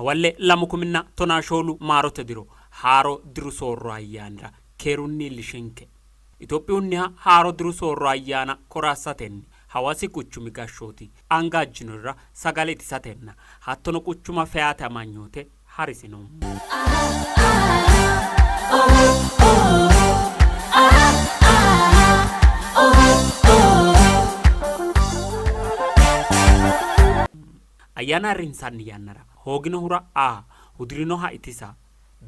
Hawalle 2014 maarote diro haaro diru soorro ayyaanira keerunni iillishinke. Itophiyunniha haaro diru soorro ayyaana kora assatenni Hawaasi quchumi gashshooti anga ajjinorira sagale itisatenna hattono quchuma feyaate amanyoote harisino. Ayyaana ayirrinsanni yannara hooginohura aa, hudirinoha itisa,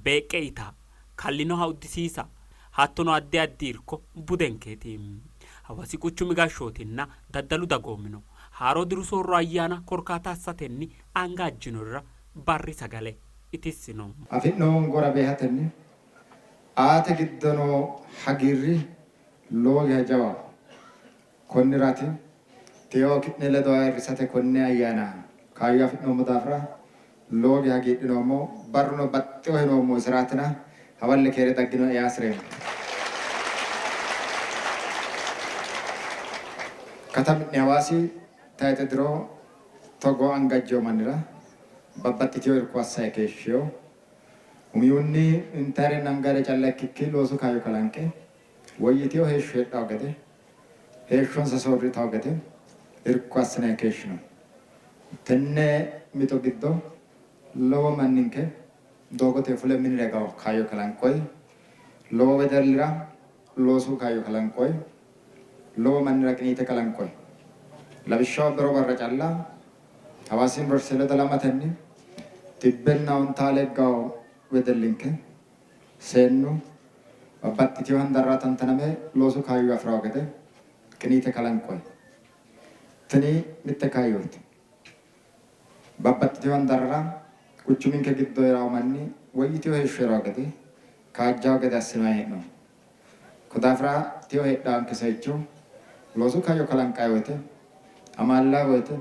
beeqqe ita, kallinoha uddisiisa hattono addi addi irko budenkeeti. Hawaasi quchumi gashshootinna daddalu dagoomino haaro diru soorro ayyaana korkaata assatenni anga ajjinorira barri sagale itissino. Afi'noommo gora beehatenni aate giddo noo hagiirri lowo geya jawaho. Konniraati tewo ki'ne ledo ayirrisate konne ayyaana kaayyo afi'noommo daafira lowo geya hagiidhinoommo. Barruno baxxewo hinoommo iseraatina hawalle keere dagginoe yaa hasireemmo. Katami'ne Hawaasi tayixe diro togoo angajjewo mannira babbaxxitino irko assanni keeshshino. Umihunni intayirenna angayire calla ikkikki loosu kaayyo kalanqe woyyitino heeshsho heedhanno gede, heeshshonsa soorritanno gede irko assinanni keeshshinoonni. Tenne mixo giddo lowo manninke doogote fule minira higanno kaayyo kalanqoonni. Lowo wedellira loosu kaayyo kalanqoonni. Lowo mannira qiniite kalanqoonni. Lawishshaho bero barra calla Hawaasi Yuniversite ledo halamatenni xibbenna ontaa leggawo wedellinke seennu babbaxxitino handarra tantaname loosu kaayyo afi'ranno gede qiniite kalanqoonni. Tini mitte kaayyooti. Babbaxxitino handarrara quchuminke giddo hee'ranno manni woyyitino heeshsho hee'ranno gede kaajjanno gede assinanni hee'noommo. Ko daafira teyo heedhaanke seicho loosu kaayyo kalanqanni woyte, amaallanni woyte,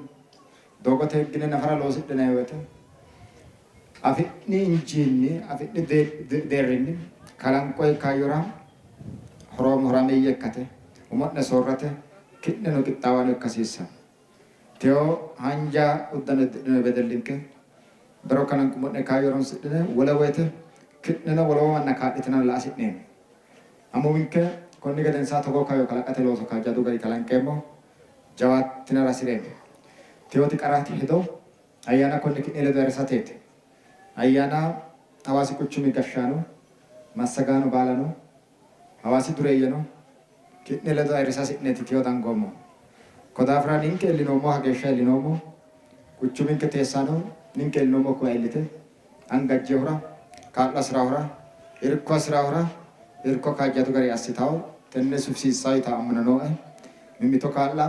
doogote higgine nafara loosidhinanni woyte afi'ni injiinni, afi'ni deerrinni kalanqoyi kaayyora horaameeyye ikkate, umo'ne soorrate ki'neno qixxaawaano ikka hasiissanno. Teyo haanja uddano uddidhino wedellinke bero kalanqummo'ne kaayyo horonsidhine wole woyte ki'neno wolowo manna kaa'litinanna la''a hasi'neemmo. Amuwinke konni gedensaa togoo kaayyo kalaqate looso kaajjadu gari kalanqeemmo, jawaattinara hasi'reemmo. Teyooti qara hedo ayyaana konne ki'ne ledo ayirrisateeti. Ayyaana Hawaasi quchumi gashshaano, massagaano baalano, Hawaasi dureeyyeno ki'ne ledo ayirrisa hasi'neeti teyo dangoommohu. Ko daafira ninke iillinoommoha geeshsha iillinoommo, quchuminke teessaano ninke iillinoommokkiwa iillite anga ajjinohura, kaa'lo hasi'raahura, irko hasi'raahura irko kaajjadu garinni assitawo, tenne sufisiissawo yitawo ammano nooe. Mimmito kaa'la,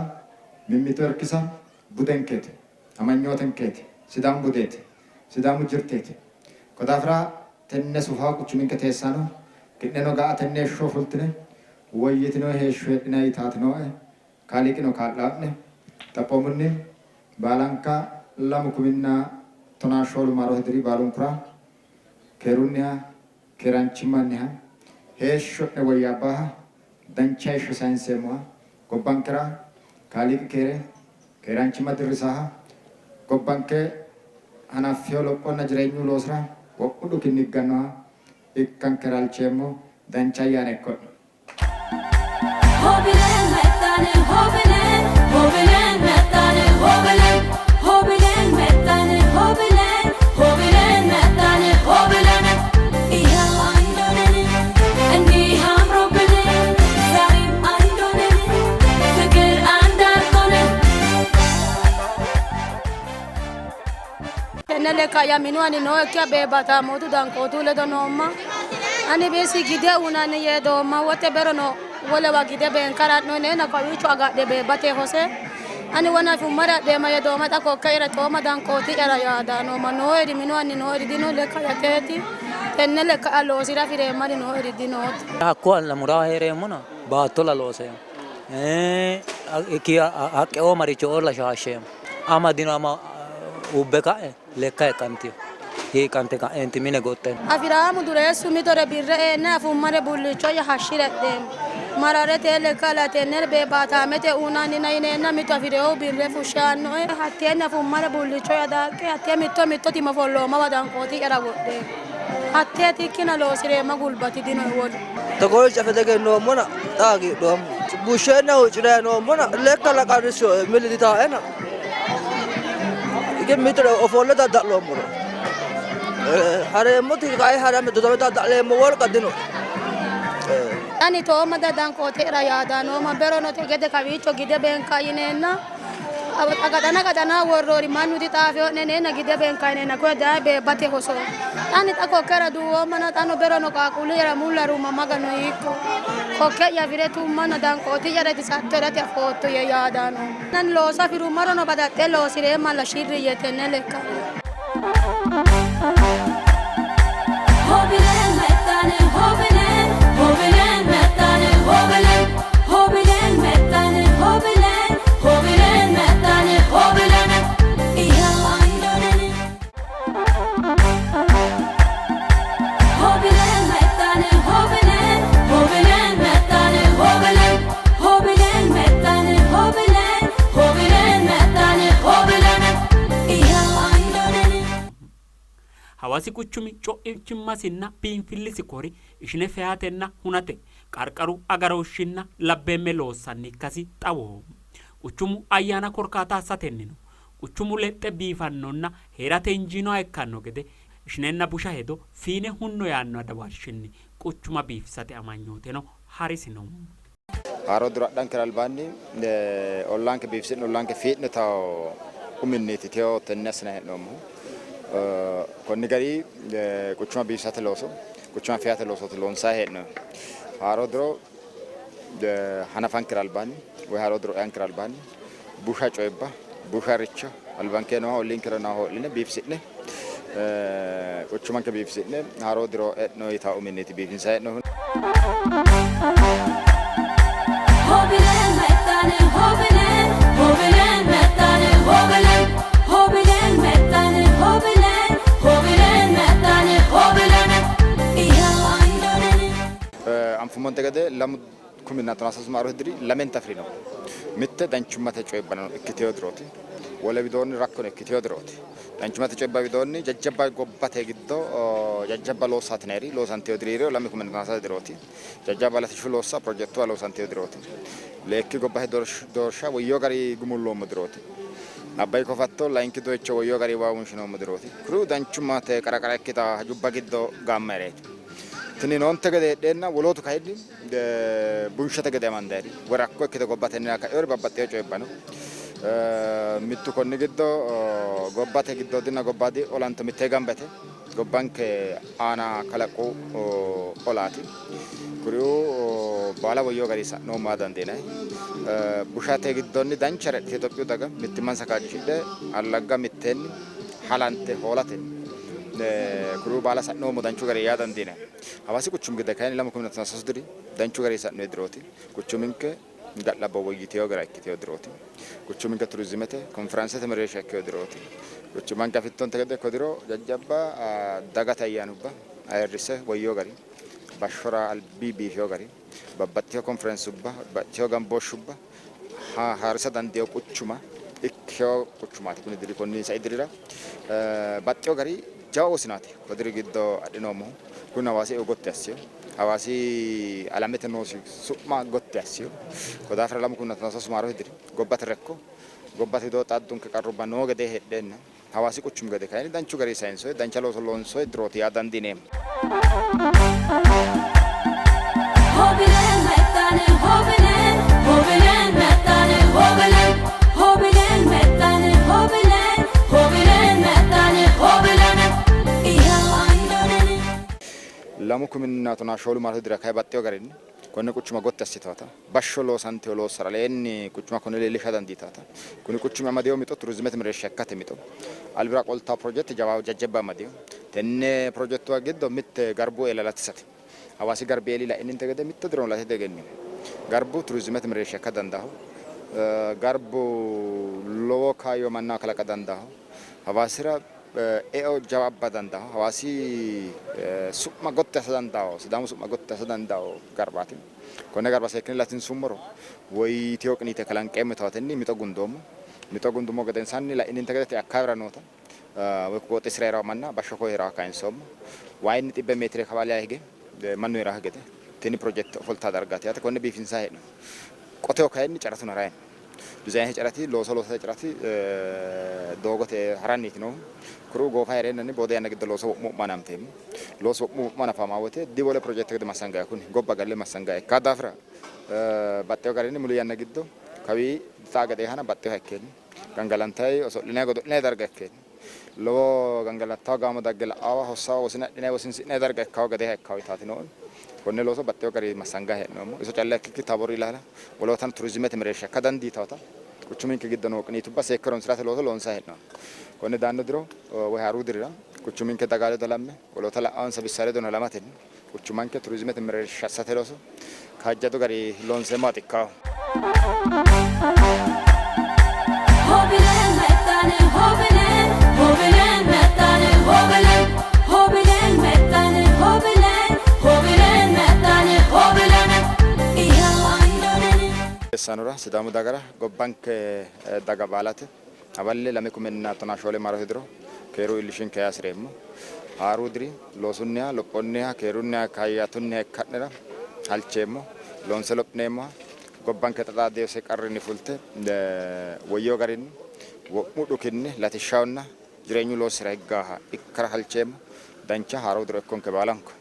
mimmito irkisa budenkeeti, amanyootenkeeti, Sidaamu budeeti, Sidaamu jirteeti. Ko daafira Tenne sufa quchuminke teessaano, ki'neno ga'a tenne heeshsho fultine woyyitino heeshsho heedhinanni yitaati nooe. Kaaliiqino kaa'laa'ne. Xaphoomunni baalanka 2014 maarote diri baalunkura keerunniha, keeraanchimmanniha, heeshsho'ne woyyaabbaaha, dancha heeshsho sayinseemmoha, gobbankera Kaaliiqi keere, keeraanchimma dirrisaaha, gobbanke hanaffino lophonna jireenyu loosira wo'mu dhukinni higgannoha ikkankera halcheemmo. Dancha ayyaana ikko'ne! Tenne lekka'ya minu anni nooekkiha beebbaataamootu danqootu ledo noomma. Ani bisi gide uynanni yee doomma, wote berono wolewa gide beenkara ha'noonnena kawiicho agadhe beebbate hose ani wona afummara adheemma yee dooma xa kokke'yara xooma danqooti'yara yaada noomma. Nooeri minu anni nooeri dino, lekka'ya teeti. Tenne lekka'ya loosi're afi'reemmari nooeri dinooti. Hakko allamuraho hee'reemmona baattolla looseemmo. Haqqeoo marichooolla shaashsheemmo. Ama dino ama ubbe ka'e lekka hiqqantino. Hiiqqante ka'eenti mine goxxe. Afiraamu dureessu mitore birre eenne afummare bullicho'ya hashshire adheemmo. Mararete lekka latenne beebbaataamete uynannina yineenna mitu afi'rinohu birre fushshe aannoe. Hatteenni afummare bullicho'ya daaqqe hattee mitto mitto tima ofolloommawa danqooti'yara wodheemmo. Hatteeti ikkina loosi'reemma gulbati dinoe wolu. Togooricho afe diegennoommona xa hagiidhoommo. Bushshenna huucci'rayi noommona lekkalla qarrissinoe milli ditaaena. Hige mitore ofolle dadda'loommoro hareemmoti kayi harame dodame dadda'leemmo wolqa dinoe. Ani tooma dadanqoote'ra yaada nooma beronote gede kawiicho gide beenka yineenna qaxana qaxana worroori mannu dixaafeo'ne yineenna gide beenka yineenna koye daye beebbate hoso. Ani xa kokkera duuwoommana xano berono qaaqquulli'yara mulla ruuma maganu hiikko kokke'ya afire tummana danqooti'yara itisattoerate afootto yee yaada noomma. Ani looso afi'rummarono badaxxe loosi'reemmalla shirri yee tenne lekka. Hawaasi quchumi co'ichimmasinna biinfillisi kori ishine feyatenna hunate qarqaru agarooshshinna labbeemme loossanni ikkasi xawoho. Quchumu ayyaana korkaata assatennino quchumu lexxe biifannonna hee'rate injiinoha ikkanno gede ishinenna busha hedo fiine hunno yaanno adawarshinni quchuma biifisate amanyooteno harisino. Haaro diro adhankera albaanni ollaanke biifisi'ne ollaanke fii'ne tawo uminniiti teyo tenne assinanni hee'noommohu. Konni gari quchuma biifisate looso, quchuma feyate loosooti loonsanni hee'noommohu. Haaro diro hanafankera albaanni woyi haaro diro eankera albaanni busha coyibba, busharicho albankee nooha olliinkera nooha hoo'line biifisi'ne quchumanke biifisi'ne haaroo diro e'no yitaa uminniiti biifinsanni hee'noommohu. Anfummonte gede lamu kuminna tonaa sasu maarote diri lamenta afi'rino. Mitte danchummate coyibbano ikkitino dirooti. Wole widoonni rakkono ikkitino dirooti. Danchummate coyibba widoonni jajjabba gobbate giddo jajjabba loossaati yinayiri loosantino diri lame kuminna tonaa sase dirooti. Jajjabba latishshu loossa pirojektuwa loosantino dirooti. Leekki gobbate doorsha woyyino gari gumulloommo dirooti. Abbayi kofatto layinki doyicho woyyino gari waa wonshinoommo dirooti. Kuriuu danchummate qara qara ikkita hajubba giddo gaammayireeti. Tini noonte gede heedheenna wolootu kayinni bunshete gede amandayiri woyi rakko ikkite gobbatenni ka'inori babbaxxino coyibba no. Mittu konni giddo gobbate giddoodinna gobbaadi olanto mittee gamba yite gobbanke aana kalaqqu olaati. Kuriuu baala woyyino garinni sa'noommo yaa dandiinanni. Bushate giddonni danchare adhite Itophiyu daga mittimmansa kaajjishidhe allagga mitteenni halante hoolatenni kuriuu baala sa'noommo danchu garinni yaa dandiinanni. Hawaasi quchumi gede kayinni 2013 diri danchu garinni sa'noonni dirooti. Quchuminke ga'labbo woyyitino gara ikkitino dirooti. Quchuminke turizimete, konfiraansete mereersha ikkino dirooti. Quchumanke afittonte gede ko diro jajjabba dagate ayyaanubba ayirrisse woyyino gari bashshora albi biifino gari babbaxxitino konfiraansubba, babbaxxitino gambooshshubba harisa dandiino quchuma ikkino quchumaati kuni diri. Konni sai dirira baxxino gari jawa wosinaati ko diri giddo adhinoommohu. Kuni Hawaasi eo gotti assino. Hawaasi alamete noosi su'ma gotti assino. Ko daafira 2013 maarote diri gobbate rekko gobbate widoo xaaddunke qarrubba noo gedee heedheenna Hawaasi quchumi gede kayinni danchu garinni sayinsoonni, dancha looso loonsoonni dirooti yaa dandiineemmo. Lamu kuminna tonaa shoolu maarote dirira kayi baxxeewo garinni konne quchuma gotti assitawota, bashsho loosantino loossara aleenni quchuma konne leellisha dandiitawota, kuni quchumi amadino mixo turizimete mereersha ikkate mixo albira qoltawo pirojekte jawa jajjabba amadino. Tenne pirojektuwa giddo mitte Garbu eela latisate. Hawaasi Garbi eeli la'ininte gede mitto dirono late diegennino. Garbu turizimete mereersha ikka dandaanno. Garbu lowo kaayyo mannaho kalaqa dandaanno. Hawaasira. eo jawa abba dandaho. Hawaasi su'ma gotti assa dandaho. Sidaamu su'ma gotti assa dandaho garbaati. Konne garba seekkine latinsummoro woyyitino qiniite kalanqeemmo yitawotenni mixo gundoommo. Mixo gundummo gedensaanni la'ininte gede akkaawira noota woy qooxeessira hee'rawo manna bashsho koye hee'rawo kayinsoommo. Waayinni xibbe meetire kawa alea hige mannu hee'rawo gede tini pirojekte ofoltawo dargaati yaate. Konne biifinsayi hee'noommo. Qoteho kayinni caratu harayi no. Dizaayinete carati looso loosate carati doogote haranniiti noohu. Kuriuu goofa hee'reennanni boode yanna giddo looso wo'mu wo'ma hananfeemmo. Loosu wo'mu wo'ma hanafama wote diwole pirojekte gede massangayi kuni gobba galle massangayi ikka daafira baxxewo garinni muli yanna giddo kawii xaa gedeehana baxxewoha ikkeenni gangalantayi oso'linay godo'linay darga ikkeenni lowo gangalattawo gaamo dagge la'awa hossawa wosina adhinay wosinsi'nay darga ikkawo gedeeha ikkawo yitaati noohu. Konne looso baxxewo gari massangayi hee'noommo. Iso calla ikkikki Taaboori ilaala woloottano turizimete mereersha ikka dandiitawota quchuminke giddo noo qiniitubba seekke horonsirate looso loonsayi hee'noommo. Konne daanno diro woy haaruu dirira quchuminke daga ledo halamme woloota la'awonsa bissa ledono halamatenni quchumanke turizimete mereersha assate looso kaajjadu gari loonseemmoha ikkawo. Sanora Sidaamu dagara gobbanke daga baalate hawalle 2014 maarote diro keeru iillishinke yaa hasireemmo. Haaruu diri loosunniha, lophonniha, keerunniha, kaayyatunniha ikka'nera halcheemmo. Loonse lophineemmoha gobbanke xa xaaddinose qarrinni fulte woyyino garinni wo'mu dhukinni latishshahonna jireenyu loosira higgaha ikkara halcheemmo. Dancha haaroo diro ikkonke baalanko.